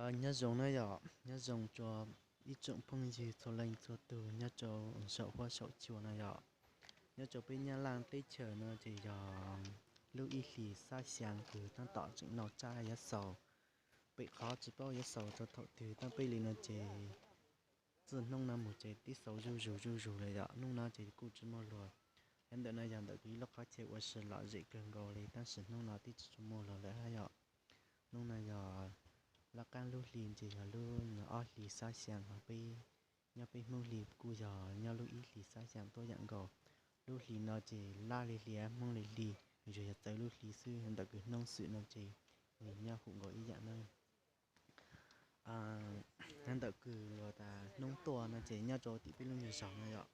Nyob zoo na yom, nyob zoo rua ib tsoom phooj ywg txhua leej txhua tug nyob rau saum huab saum cua no yom. Nyob rau peb Nyab Laj teb chaws no ces yog lub ib hlis xab xyaa kws tab tom tseem noj tsab yav xaus. Pem qhov tsis paub yav xaus rau thaum twg tab peb li no ces txij hnub no mus ces twb xaus zuj zus zuj zus lawm yom. Hnub no ces kuj tsis muaj luag. Yog ntawm no yog ntawm kuv ib lub qhov chaw ua si lom zem kawg nkaus li tab sis hnub no twb tsis tshua muaj luag lawm hab yom. Hnub no yog lab qaab lub hli ces yog lub ob hlis xab xyaa ho peb nyob peb Hmoob hli kuj yog nyob lub ib hlis xab xyaa tuab yam nkaus. Lub hli no ces lab li hli, Hmoob li hli, yog yog txawv lub hli xwb, ntawm kws hnub xwm no ces nws nyob hum nkaus ib yam na. Ntawm kws luag tas hnub tuaj no ces nyob rau tim peb lub nyuag zog no yom.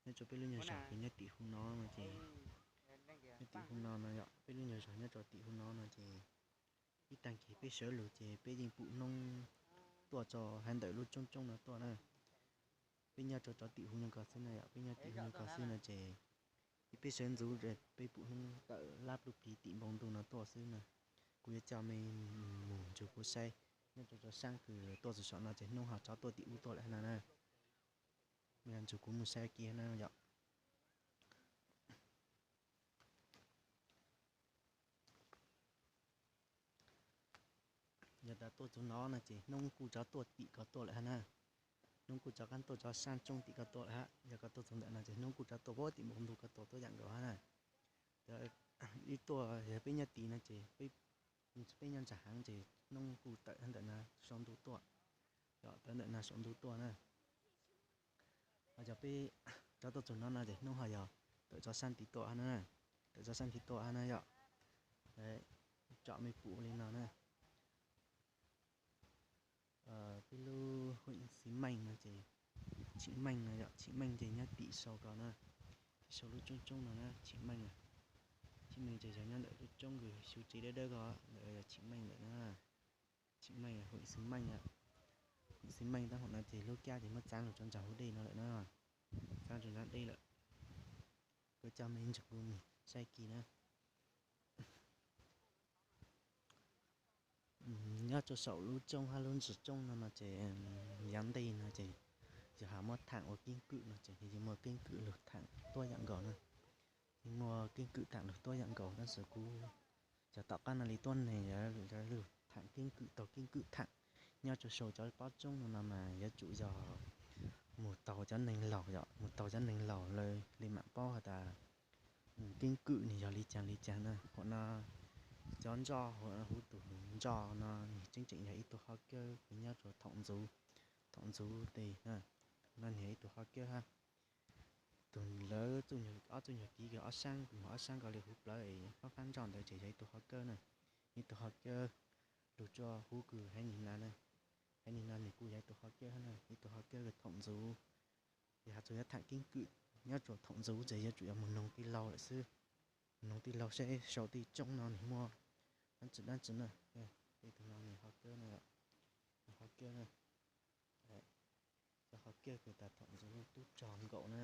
Nyob rau peb lub nyuag zog kws nyob tim hu no no ces, nyob tim hu no no yom, peb lub nyuag zog nyob rau tim hu no no ces ib tag kis peb sawv lug ces peb yeej pum hnub tuaj rau haav ntawm lub roob roob no tuaj na. Peb nyob rau cov tim hu no ko xwb na yom, peb nyob tim hu no ko xwb no ces ib peb sawv ntxuv peb pum hnub tawm lab pluj plig tim npoo ntuj no tuaj xwb na. Kuv yuav coj mej mus nrug kuv saib nyob rau cov saab kws tuaj txug saum no ces hnub ho rov tuaj tim ub tuaj lawm hab no na. Mej nrug kuv mus saib kiag na yom. Yog tas tuaj txug no no ces hnub kuj rov tuaj tim ko tuaj lawm hab na. Hnub kuj rov qaab tuaj rov saab roob tim ko tuaj lawm hab. Yog koj tuaj txug ntawm no ces hnub kuj rov tuaj puag tim npoo ntuj ko tuaj tuab yam nkaus hab na. Ib tuaj yog peb nyob tid no ces peb nyob ntsa heev ces hnub kuj tawm ntawm no saum ntuj tuaj. Yog tawm ntawm no saum ntuj tuaj na. Ho cov peb rov tuaj txug no no ces hnub ho yog tawm rov saab tid tuaj hab na. Tawm rov saab tid tuaj hab na yom. Tsom mej pum li no na. Peb lub huam xi meej no ces, Tsim Meej no yom, Tsim Meej ces nyob tim sau ko na, tim sau lub roob roob no na, Tsim Meej. Tsim Meej ces yog nyob ntawm lub roob kws xyu tsev dawb dawb ko, ntawd yog Tsim Meej lawm na. Tsim Meej, huam xi meej, huam xi meej tab huam no ces lub kab ces muab txaav lug rau ntsa huv dej no lawm na. Txaav rau ntsa dej lawm. Kuv coj mej nrug kuv saib kiag na. Nyob rau saum lub roob hab lub ntsis roob no no ces, yav ntej no ces yog has muab thaam ua keeb kwm no ces yeej muaj keeb kwm lug thaam tuab yam nkaus na. Yeej muaj keeb kwm thaam lug tuab yam nkaus tab sis kuv cov tom qaab no li tuab neeg yuav lug thaam keeb kwm taug keeb kwm thaam. Nyob rau saum cov pob roob no no mas yuav tsum yog mus taug cov neeg laug yom, mus taug cov neeg laug lawv li mam paub has tas keeb kwm nwg yog li caag li caag na. Huam no cov ntsoj, huv tug ntsoj no nwg tseeb tseem yog ib tug hov kawb kws nyob rua thaum ntxuv, thaum ntxuv tes na. No nwg yog ib tug hov kawb hab. Tug lawv txuj nyuag, ob txuj nyuag kiv kws ob saab, moog ob saab ko li huv plawv es faab faab ntsoj ntawd ces yog ib tug hov kawb na. Ib tug hov kawb lug rua huv kws haiv neeg na, haiv neeg no nwg kuj yog ib tug hov kawb hab na, ib tug hov kawb kws thaum ntxuv. Yog has txug yuav thaam keeb kwm nyob rua thaum ntxuv ces yuav tsum yog moog noog tij laug lawm xwb. Moog noog tij laug saib saum tej roob no nwg muaj dlaab tsi dlaab tsi na. Tej tug no nwg hov kawb no, hov kawb na. Cov hov kawb kws tas thaum ntxuv tub rog nkaum na,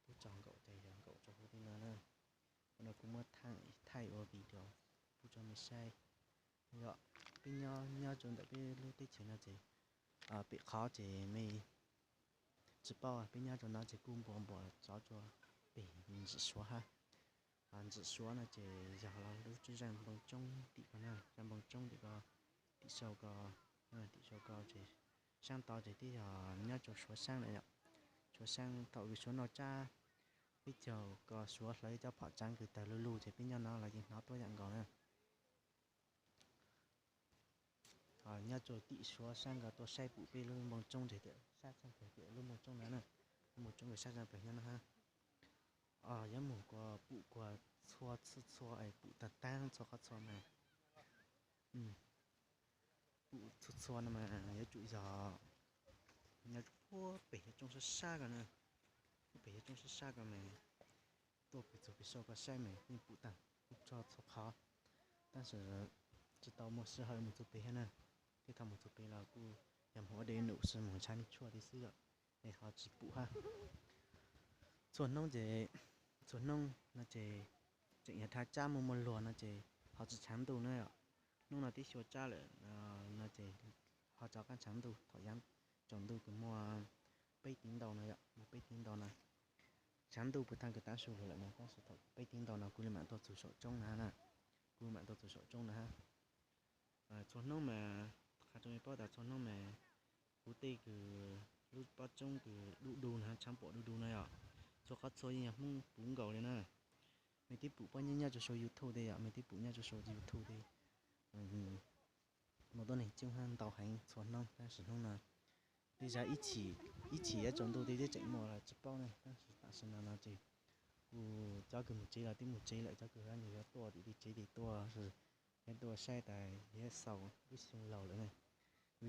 tub rog nkaum ces yog nkaum rua huv tej no na. Huv no kuv muab thaij ua video pub rua mej saib. Yog peb nyob, nyob rua ntawm peb lub teb chaws no ces, pem qhov ces mej tsi paub, peb nyob rua no ces kuj npua npua txov rua peg ntsim Suav hab. Ntsim Suav no ces yog lub zaaj npoo tsoob tim ko na, zaaj npoo tsoob tim ko, tim sau ko, tim sau ko ces saab to ces twb yog nyob rua Suav saab lawm yom. Suav saab thaum kws Suav noj tsab, peb caug ko Suav hlawv cov phom tsaav kws tawg luj luj ces peb nyob no los yeej hnov tuab yam nkaus na. Nyob rua tim Suav saab ko tuaj saib pum peb lub npoo tsoob ces sab txheej peg tim lub npoo tsoob no na, lub npoo tsoob kws sab txheej peg nyob no hab. Yuav moog kuas pum kuas txhua txhua txhua es pum taag taag txhua qhov txhua mas, pum txhua txhua no mas yuav tsum yog nyob puag pem cov tsoob sab sab ko na, puag pem cov tsoob sab sab ko mas tuaj pem txug pem sau ko saib mas yeej pum taag txhua txhua qhov. Tab sis tsi tau muaj sij hawm moog txug pem hab na, tej thaum moog txug pem los kuj yog moog ua dej num xwb, moog ntshaw mej tshuaj tej xwb yom, es ho tsi pum hab. Txhua hnub ces, txhua hnub no ces tseem yog dhau tsab muaj muaj luag no ces ho tsi tshaav ntuj na yom. Hnub no twb xyuas tsab lawm no ces ho tso qab tshav ntuj thaum yav tsaus ntuj kws muaj peb tiv ntau no yom, muaj peb tiv ntau no. Tshav ntuj puag thaum kws tav su lug lawm no, tab sis thaum peb tiv ntau no kuv li mam tuaj txug saum tsoob na na, kuv mam tuaj txug saum tsoob na hab. Txhua hnub mas, qha rua mej paub tas txhua hnub mas huv tej kws lub pob tsoob kws du du na, tshav pom du du na yom, txhua qhov txhua yeej yog Hmoob puv nkaus li na. Mej twb pum pob nyob nyob rua sau YouTube tej yom, mej twb pum nyob rua sau YouTube tej, muaj tuab neeg coob hab ntau heev txhua hnub, tab sis hnub no tej zag ib chim yuav tsaus ntuj tej twb tseem muaj los tsi paub ne, tab sis tam sim no no ces kuv cov kws mus tsev los twb mus tsev lawm, cov kws yuav tuaj tim tsev ces tuaj, yuav tuaj saib tas yuav xaus lub xyoo laug lawm ne,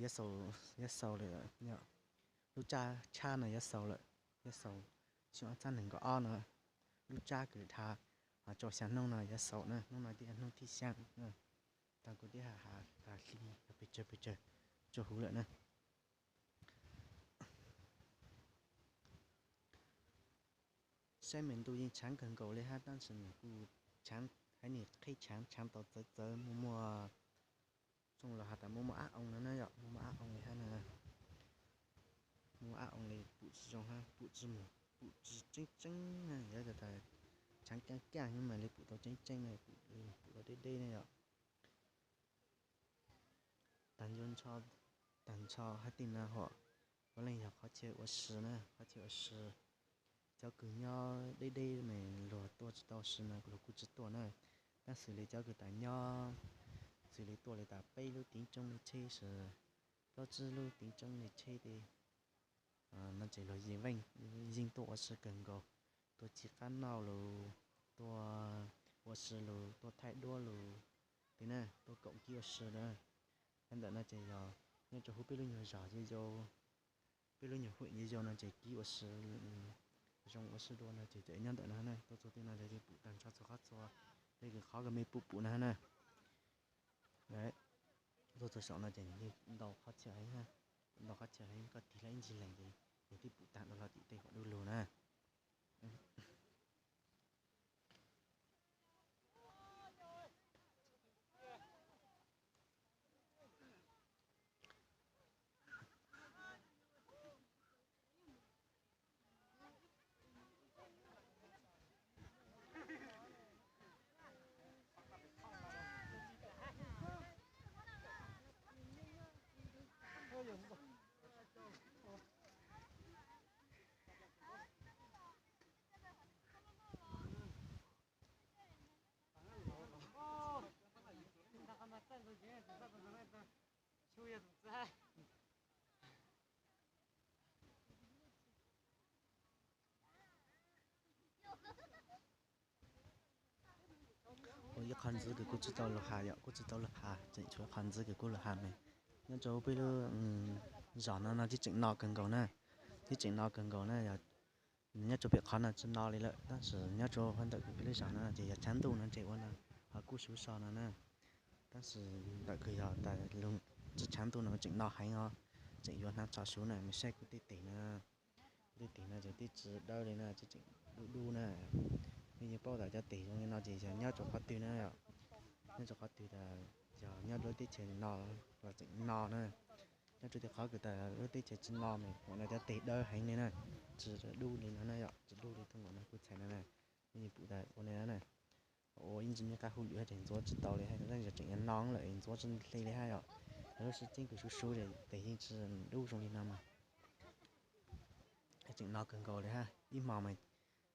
yuav xaus lawm, lub tsab tshab no yuav xaus lawm, yuav xaus xyoo ob txhiab nees nkaum ob no, lub tsab kws dha tso xya hnub no yuav xaus na, hnub no twb yog hnub thib xyaa na. Tag kuv twb has has tas hli pes tsawg pes tsawg rua huv lawm na. Saib me ntuj yeej tshaav kawg nkaus li hab, tab sis nws kuj tshaav haiv niam qheb tshaav, tshaav tau txawv txawv, muaj muaj zoo los has tas muaj muaj ab oo no na yom, muaj muaj ab oo li hab na. Muaj ab oo li pum tsi zoo hab, pum tsi mus, pum tsi tseeb tseeb na, yuav tas tshaav kaaj kaaj mas li pum tau tseeb tseeb na, pum tau deb deb na yom. Tag nco ntsho, tag ntsho hab tej no hom, puav leej yog qhov chaw ua si na, qhov chaw ua si. Cov kws nyob deb deb mas luag tuaj tsis tau si no luag kuj tsis tuaj na, tab sis li cov kws tas nyob, xws li tuaj li tas peb lub teev tsoob li tsheb, plaub tsib lub teev tsoob li tsheb tej no ces luag yeej tuaj ua si kawg nkaus, tuaj txhim qab noj lug, tuaj ua si lug, tuaj thaij duab lug, tej na tuaj koom kib ua si na. Ntawm no ces yog nyob rua huv peb lub nyuag zos Yaj Yau, peb lub nyuag huam Yaj Yau no ces kib ua si zoo ua si dua no ces txawm nyob ntawm no na, tuaj txug tej no ces pum tag nrho txhua qhov txhua, tej kws qhov kws mej pum pum no na. Tuaj txug saum no ces nws yeej ntau qhov chaw heev, ntau qhov chaw heev, koj tig hlo ib ntsis lees ces nws twb pum tag dua hlo tim tej huam dub lug na. Ua ib qho ntxiv kws kuv tsis tau lug has yom, kuv tsis tau lug has, tseem tshuav qho ntxiv kws kuv lug has mas nyob rau peb lub zos no no twb tseem no kawg nkaus na, twb tseem no kawg nkaus na, yog nyob rau pem qhov no tsis no li lawm, tab sis nyob rau ntawm kws peb lub zos no ces yog tshav ntuj no ces ua no ho kuj suv so no na. Tab sis ntawm kws yog tas lug tsis tshav ntuj no tseem no heev os, tseem yuav hnav tso suv na, mej saib kuv tej tes na, kuv tej tes no ces twb tsis dawb li na, tseem dub dub na. Mej yeej paub tas cov tes zoo li no ces yog nyob rau qhov twg na yom, nyob rau qhov twg tas yog nyob lub teb chaws no los tseem no na. Nyob rau tej qhov kws tas lub teb chaws tsis no mas ua no cov tes dawb heev li na, tsis dub li no na yom, tsis dub li thooj nkaus no kuv txhais no na. Mej yeej pum tas ua li no na, ua ib ntsis mej qab hauj lwm hab ces ntxuav tsis tau li hab, tab sis tseem yuav no lawm ntxuav tsis hle li hab yom. Lub sib ceeb kws suv suv ces tes yeej tsis dub zoo li no mas tseem no kawg nkaus li hab, ib hmo mas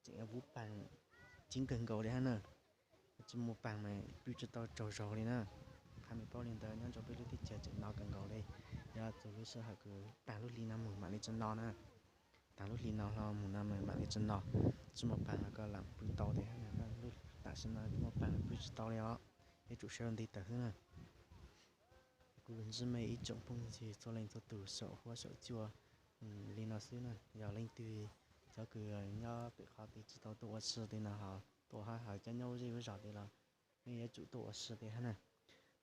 tseem yuav puv paag ceeb kawg nkaus li hab na. Tsis muaj paag mas pw tsis tau tsaug zog li na. Qha mej paub li ntawd, nyob rau peb lub teb chaws tseem no kawg nkaus li. Yog txug lub sij hawm kws taag lub hli no mus mam li tsis no na, taag lub hli no hlo mus no mas mam li tsis no. Tsis muaj paag los koj lam pw tau tiag, tam sim no tsis muaj paag pw tsis tau li os. Yuav tsum sawv nti tawm hwb na. Kuv ntsib mej ib tsoom phooj ywg txhua leej txhua tug saum huab saum cua li no xwb na. Yog leej twg cov kws nyob pem qhov twg tsis tau tuaj ua si tej no ho tuaj hab, ho cov nyob ua zej ua zos tej los mej yuav tsum tuaj ua si tej hab na.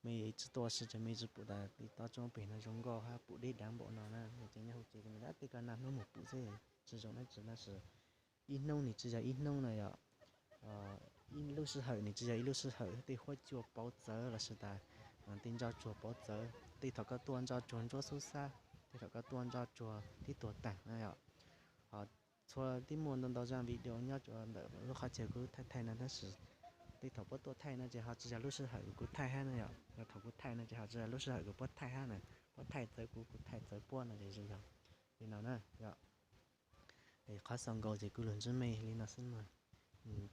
Mej yuav tsum tuaj ua si ces mej tsis pum tas tej tob tsob peg no zoo nkauj hab pum deb dav npaum no na, mej tseem nyob hauv tsev, tej koj naj hnub mus pum xwb tsis zoo dab tsi, tab sis ib hnub nws tsis yog ib hnub no yom, ib lub sij hawm nws tsis yog ib lub sij hawm, tej huab cua pauv txawv lossis tas tej ntsoj tsuag pauv txawv, tej thaum koj tuaj ntso tsuag ntsuab xub xab, tej thaum koj tuaj ntso tsuag tib tuag taag na yom. Ho txhua tib muaj ntau ntau zaj video nyob rua ntawm lub qhov chaw kuv thaij thaij no tab sis tej thaum puab tuaj thaij no ces ho tsi yog lub sij hawm kuv thaij hab na yom. Yog thaum kuv thaij no ces ho tsi yog lub sij hawm kuv puab thaij hab na. Puab thaij txawv kuv, kuv thaij txawv puab no ces zoo yog li no na yom. Es qhov xaus nkaus ces kuv lug ntsib mej li no xwb mas.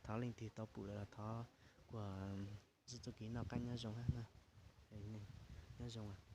Thov leej twg tau pum lawm los thov kuas zib txuj kev noj qaab nyob zoo hab na. Nyob zoo.